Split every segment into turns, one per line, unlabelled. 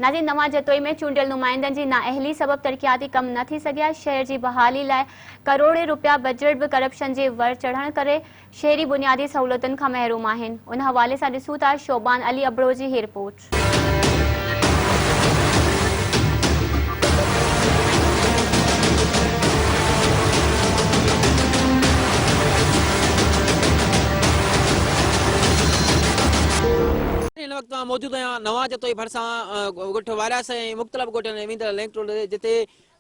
ناظرين نوان جتوئي ۾ چونڊيل نمائندن جي نااهلي سبب ترقياتي ڪم نه ٿي سگهيا، شهر جي بحالي لاء ڪروڙين روپيا بجيٽ به ڪرپشن جي ور چڙهڻ ڪري شهري بنيادي سهولتن کان محروم آهن، ان حوالي سان ڏسون ٿا شعبان علي ابڙو جي هي رپورٽ.
هن وقت مان موجود آهيان نوان جتوئي ڀرسان ڳوٺ وارياسي ۽ مختلف ڳوٺن ۾ ويندڙ لنڪ روڊ تي جتي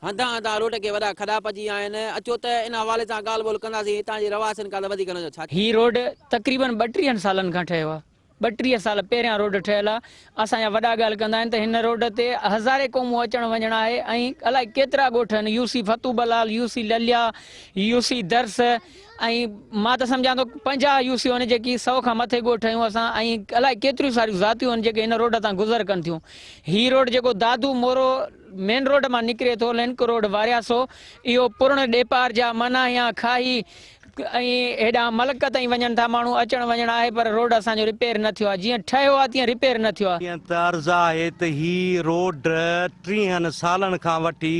هنڌان هنڌان روڊ کي وڏا کڏا پئجي ويا آهن اچو ته ان حوالي سان ڳالهه ٻولهه ڪنداسين هتان جي رهواسين کان ته وڌيڪ ان جو ڇا
هي روڊ تقريبن ٻٽيهن سالن کان ٺهيو آهي. 32 سال پهريان روڊ ٺهيل آهي. اسان جا وڏا ڳالهه ڪندا آهن ته هن روڊ تي هزارين قومون اچڻ وڃڻ آهي ۽ الائي ڪيترا ڳوٺ آهن U C Fattu Bilal, U C Lalia, U C Dars ۽ مان ته سمجهان ٿو 50 يو سيون آهن جيڪي سئو کان مٿي ڳوٺ آهيون اسان ۽ الائي ڪيتريون ساريون ذاتيون آهن جيڪي هن روڊ تان گذر ڪن ٿيون. هي روڊ جيڪو دادو مورو مين روڊ مان نڪري ٿو لنڪ روڊ وارياسو اهو پرڻ ڏيپار جا مناهيان کاهي ۽ هيڏانهن ملڪ تائين وڃن ٿا ماڻهو اچڻ وڃڻ آهي پر روڊ اسان جو رپيئر نه ٿيو آهي جيئن ٺهيو آهي تيئن رپيئر نه ٿيو آهي.
جيئن ته عرض آهي ته هي روڊ ٽيهن سالن کان وٺي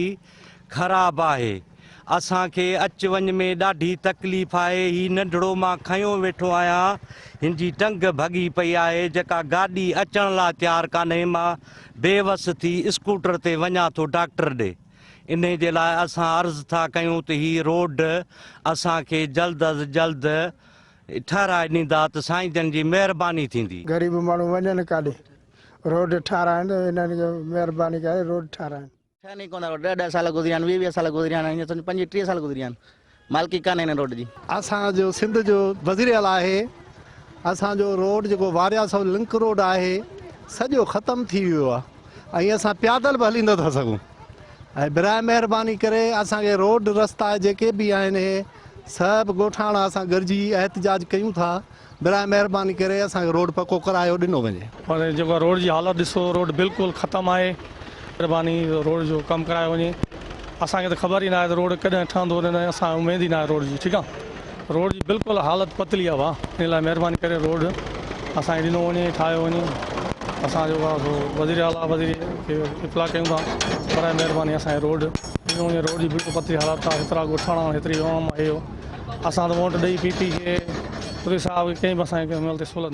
خراب آهي اسان کي اچ وڃ ۾ ڏاڍي تڪليف آهي هي ننڍڙو مان کنيو ويٺو آهيان هن جي ٽنگ ڀڳي پئي آهي جيڪا گاڏي اچڻ لاء تيار ڪانهي مان بي وس ٿي اسڪوٽر تي وڃان ٿو ڊاڪٽر ڏي انهي جي لاء اسان عرض ٿا ڪيون ته هي روڊ اسان کي جلد از جلد ٺهرائي ڏيندا ته سائين جن جي مهرباني ٿيندي.
غريب ماڻهو وڃن ڪاڏي روڊ ٺاراهن انهن کي مهرباني ڪري روڊ ٺاراهن.
ٺهن ئي ڪونه ٿا روڊ ڏهه ڏهه سال گذري ويا آهن 20 20 سال گذري ويا آهن ائين سمجهه 25 30 سال گذري ويا آهن مالڪي ڪانهي هن روڊ جي.
اسان جو سنڌ جو وزير اعليٰ آهي اسان جو روڊ جيڪو وارياسو لنڪ روڊ آهي سڄو ختم ٿي ويو آهي ۽ اسان پيادل به هلي نٿا سگهون ۽ براء مهرباني ڪري اسان کي روڊ رستا جيڪي به آهن اهي سڀ ڳوٺاڻا اسان گڏجي احتجاج ڪيون ٿا براء مهرباني ڪري اسان کي روڊ پڪو ڪرايو ڏنو وڃي.
پر جيڪو روڊ جي حالت ڏسو روڊ بلڪل ختم آهي مهرباني روڊ جو ڪم ڪرايو وڃي اسان کي ته خبر ئي ناهي ته روڊ ڪڏهن ٺهندو نه نه اسان کي اميد ئي ناهي روڊ جي ٺيڪ آ روڊ جي بلڪل حالت پتلي آ ڀا ان لاء مهرباني ڪري روڊ اسان کي ڏنو وڃي ٺاهيو وڃي اسان جو آ سو وزير اعليٰ وزير کي اطلاع ڪيون ٿا براء مهرباني اسان کي روڊ ڏنو وڃي روڊ جي بلڪل پتلي حالت آ هيترا ڳوٺاڻا هيتري عوام آهي اسان ته ووٽ ڏئي پي پي کي پوري صاحب کي ڪنهن به اسان کي ڪنهن مهل تي سهولت.